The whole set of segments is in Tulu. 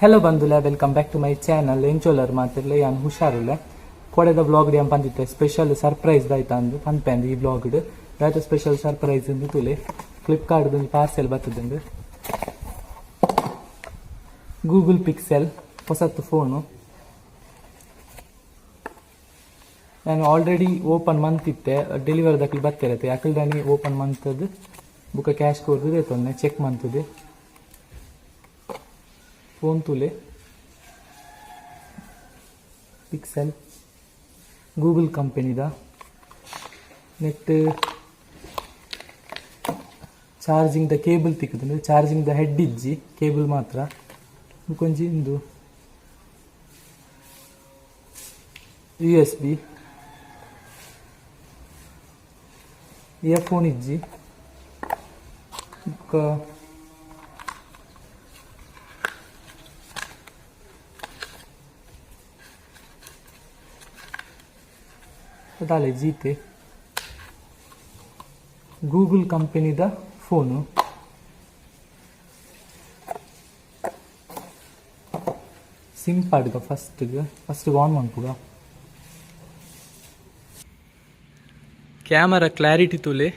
ಹೆಲೋ ಬಂಧುಲೆ, welcome back to my channel. ಎಂಚೋಲರ್ ಮಾತಿರ್ಲೆ? ಯಾನ್ ಹುಷಾರುಲ್ಲೆ. ಕೋಡೆದ ವ್ಲಾಗ್ ಯಾನ್ ಪಂದಿತ್ತೆ, ಸ್ಪೆಷಲ್ ಸರ್ಪ್ರೈಸ್ ದಾಯ್ತ ಅಂದು ಪನ್ಪೆಂದು. ಈ ವ್ಲಾಗ್ ದಾಯ್ತ ಸ್ಪೆಷಲ್ ಸರ್ಪ್ರೈಸ್ ಇಂದು ತೂಲೆ. ಫ್ಲಿಪ್ಕಾರ್ಟ್ ಒಂಜಿ ಪಾರ್ಸೆಲ್ ಬತ್ತದಂಡು. ಗೂಗಲ್ ಪಿಕ್ಸೆಲ್ ಹೊಸತ್ತು ಫೋನು. ನಾನು ಆಲ್ರೆಡಿ ಓಪನ್ ಮಂತಿತ್ತೆ. ಡೆಲಿವರಿ ದಕ್ಲು ಬತ್ತಿರತ್ತೆ, ಅಕಲ್ದಾನಿ ಓಪನ್ ಮಂತದ್ದು ಬುಕ್ಕ ಕ್ಯಾಶ್ ಕೊರ್ದು ತೊಂದೆ ಚೆಕ್ ಮಂತದೆ. ಫೋನ್ ತೂಲೆ, ಪಿಕ್ಸೆಲ್, ಗೂಗಲ್ ಕಂಪನಿದ. ನೆಟ್ ಚಾರ್ಜಿಂಗ್ ದ ಕೇಬಲ್ ತಿಕ್ಕುದು. ಚಾರ್ಜಿಂಗ್ ದ ಹೆಡ್ ಇಜ್ಜಿ, ಕೇಬಲ್ ಮಾತ್ರ. ಬುಕೊಂಜಿ ಇಂದು USB, earphone ಇಜ್ಜಿ. ಬೊಕ್ಕ ದಾಲೆ ಜೀತೆ ಗೂಗಲ್ ಕಂಪನಿದ ಫೋನು. ಸಿಮ್ ಪಾಡ್ಗ ಫಸ್ಟ್ಗೆ ಫಸ್ಟ್ಗೆ ಆನ್ ಮನ್ಪುಗ. ಕ್ಯಾಮರಾ ಕ್ಲಾರಿಟಿ ತೂಲೆ.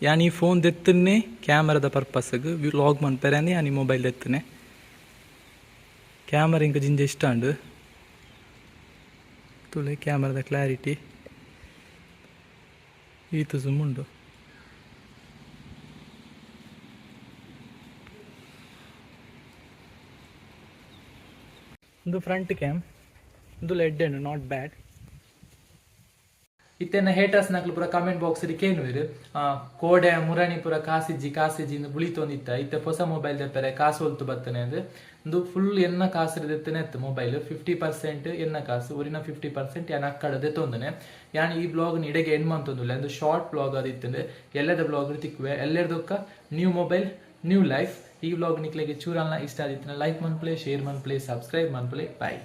ಯಾನ್ ಈ ಫೋನ್ ದೆತ್ತನ್ನೇ ಕ್ಯಾಮರಾದ ಪರ್ಪಸ್ಗ್, ವ್ಲಾಗ್ ಮನ್ಪೆರೆ ಯಾನ್ ಈ ಮೊಬೈಲ್ ದೆತ್ತನೆ. ಕ್ಯಾಮರಾ ಇಂಕ ಜಿಂಜ ಇಷ್ಟ ಅಂಡು. ತೂಲೆ ಕ್ಯಾಮರಾದ ಕ್ಲಾರಿಟಿ, ಈತ ಜೂಮ್ ಉಂಡು. ಒಂದು ಫ್ರಂಟ್ ಕ್ಯಾಮ್, ಒಂದು ಲೆಡ್ ಉಂಡು, not bad. ಇತ್ತೆನ ಹೇಟರ್ಸ್ ನಕ್ಲು ಪೂರ ಕಮೆಂಟ್ ಬಾಕ್ಸ್ ಕೇನುವೆರ್, ಕೋಡೆ ಮುರಣಿ ಪೂರ ಕಾಸಿಜ್ಜಿ ಕಾಸಿಜ್ಜಿ ಇಂದು ಬುಳಿತೊಂದಿತ್ತ, ಇತ್ತೆ ಹೊಸ ಮೊಬೈಲ್ ದೆಪ್ಪರೆ ಕಾಸು ಒಲ್ತು ಬತ್ತನೆ ಅಂದ್. ಇಂದು ಫುಲ್ ಎನ್ನ ಕಾಸು ದೆತ್ತನೆ ಇತ್ತು ಮೊಬೈಲ್. 50% ಎನ್ನ ಕಾಸು, ಒರಿನ 50% ಯಾನ್ ಅಕ್ಕಡ ದೆತ್ತೊಂದನೆ. ಯಾನ್ ಈ ಬ್ಲಾಗ್ ಇಡೆಗೆ ಎಂಡ್ ಮಂತೊಂದುಲ್ಲೆ. ಒಂದು ಶಾರ್ಟ್ ಬ್ಲಾಗ್ ಅದಿತ್ತಂದು. ಎಲ್ಲದ ಬ್ಲಾಗ್ ತಿಕ್ಕುವೆ. ಎಲ್ಲೆರ್ದೊಕ್ಕ new mobile, new life. ಈ ಬ್ಲಾಗ್ ನಿಕ್ಲೆಗೆ ಚೂರಲ್ನ ಇಷ್ಟ ಆದಿತ್ತಿನ ಲೈಕ್ ಮನ್ಪ್ಲೆ, ಶೇರ್ ಮನ್ಪ್ಲೆ, ಸಬ್ಸ್ಕ್ರೈಬ್ ಮನ್ಪ್ಲೆ. ಬಾಯ್.